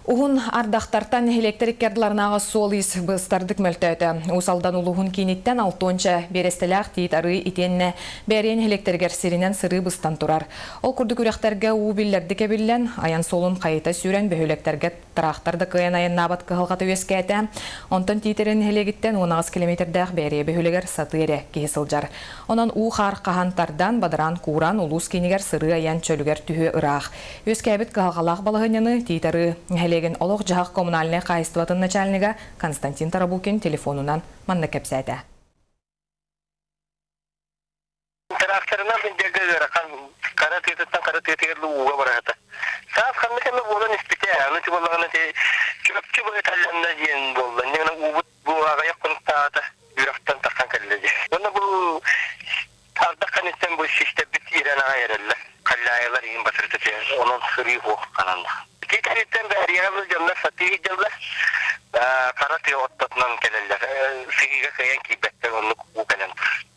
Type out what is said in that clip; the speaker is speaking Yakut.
Уһун ардахтартан нэһилиэктэр икки ардыларынааҕы суол-иис быстардык мөлтөөтө. Уус Алдан улууһун кииниттэн алтуонча биэрэстэлээх Тиит Арыы итиэннэ Бээрийэ нэһилиэктэригэр сиринэн сырыы быстан турар. Ол курдук үрэхтэргэ уу биллэрдик эбиллэн, айан суолун хайыта сүүрэн бөһүөлэктэргэ тыраахтар да кыайан айаннаабат кыһалҕата үөскээтэ. Онтон Тиит Эрэ нэһилиэгиттэн 18 километрдаах Бээрийэ бөһүөлэгэр сатыы эрэ киһи сылдьар. Онон уу-хаар хаһан тардан, бадараан кууран, улуус киинигэр сырыы-айан чөлүгэр түһүө ыраах. Үөскээбит кыһалҕалаах балаһыанньаны Тиит Арыы нэһилиэгин олох-дьаһах коммунальнай хаһаайыстыбатын начальнига Константин Тарабукин телефонунан манна кэпсээтэ. Тракторынан сылдьарга ыарахан, хара тыатыттан хара тыатыгар ууга бараһыта. Саас ханнык эмэ буолан испитэ, аны чугалаҕына ити Чурапчы быһыталланна диэн буолла. Инньэ уубут бу аҕыйах хонуктааҕыта үрэхтэн тахсан кэллэ дии. Уонна бу Ардах кэнниттэн бу систэрбит ирэн аҕай эрэллэр. Халляайылар иһин батырыта түһэн, онон сырыы суох хананна. Ити кэнниттэн бээрийэҕэ бу дьоннор сатыы сылдьаллар. Хара тыа оттотунан кэлэллэр. Сыһыыга кыайан киирбэттэр, оннук уу кэлэн турар.